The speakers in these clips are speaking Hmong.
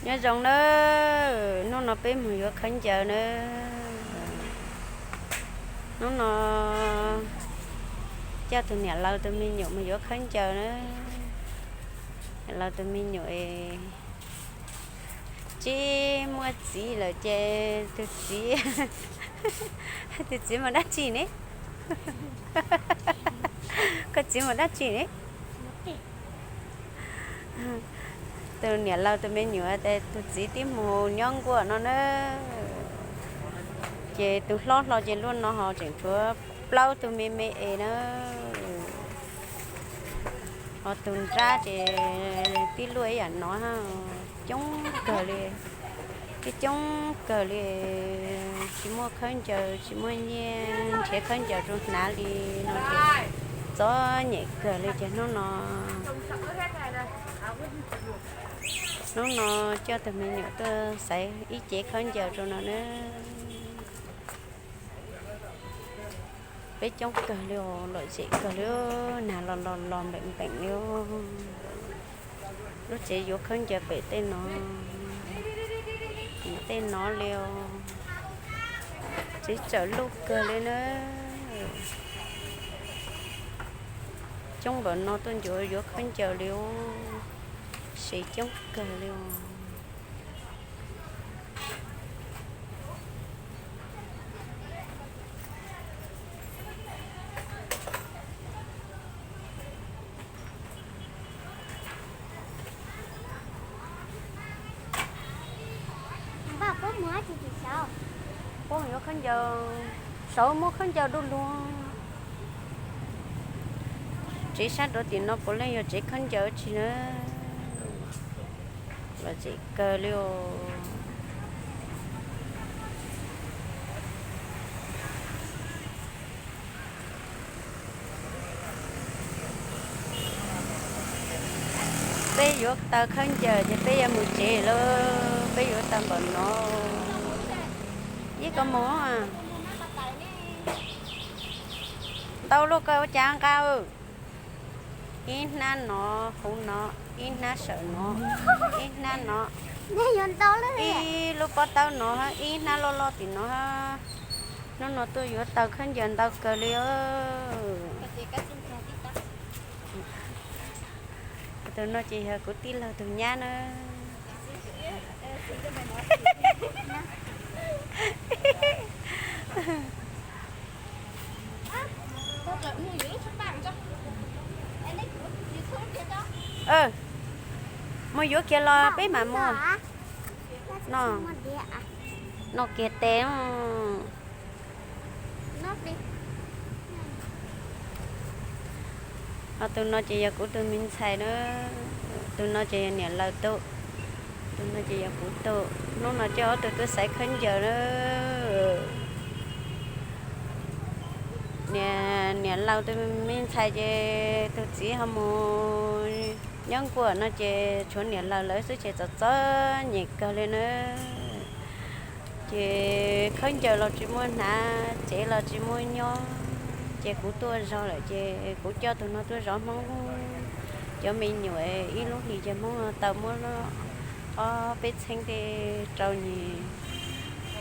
Nyob zoo nawb, hnub no peb mus yuav khaub ncaws nawb. Hnub no coj tus niam laus tus me nyuam mus yuav khaub ncaws nawb. Niam laus tus me nyuam es tsis muaj txiv lawm ces tus txiv, tus txiv mus dab tsi ne? Koj txiv mus dab tsi ne? Tus niam laus tus me nyuam tias tus txiv twb mus nyob nkuaj no na. Ces tus hlob hlo ces luaj no ho tseem tshuav plaub tug me me es na. Ho tus nrab ces twb luaj ib yam no, coob kawg li, twb coob kawg li. Tsis muaj khaub ncaws, tsis muaj nyiaj nrhiav khaub ncaws rau hnav li no ces txom nyem kawg li ces hnub no, hnub no coj tus me nyuam tuaj xaiv ib cev khaub ncaws rau no na. Peb coob kawg li os, lom zem kawg li, nag los los los npeem npeem li. Lub tsev yuav khaub ncaws pem tej no, pem tej no li os. Tsev txawm luj kawg li na. Coob npaum no tuaj ncuav yuav khaub ncaws li os, sev coob kawg li os. Peb yuav khaub ncaws, saum muaj khaub ncaws du lug. Tsev sab rau tim no puav leej yog tsev khaub ncaws tsi na. Lom zem kawg li os. Peb yuav tau khaub ncaws ces peb yuav mus tsev lawm, peb yuav tau npaum no. Ib koj mus, ntau luaj koj ua cas nqa. Ib hnab no, hauv no, ib hnab saum no, ib hnab no, ib lub pob tawb no, ib hnab loj loj tim no. Hnub no tuaj yuav tau khaub ncaws ntau kawg li. Tus no ces yog kuv tij laug tus nyab na. Mus yuav kiag los peb mam mus. No kiag tes. Ho tus no ces yog kuv tus me ntxhais na, tus no ces yog niam laus tus, tus no ces yog kuv tus. Hnub no coj ob tug tuaj xaiv khaub ncaws na. Niam laus tus me ntxhais ces tus txiv ho mus nyob nkuaj no ces tshuav niam laus lawv xwb ces txom txom nyem kawg li na. Ces khaub ncaws los tsis muaj hnav, tsev los tsis muaj nyob, ces kuv tuaj zov lawm ces kuv coj tus no tuaj zov Hmoob cov me nyuam. Ib lub hlis ces Hmoob tau muab ob peb txheeb tej rau nws,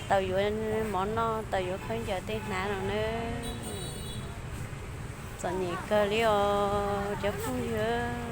tau yuav mov noj, tau yuav khaub ncaws tej hnav no na. Txom nyem kawg li os cov phooj ywg.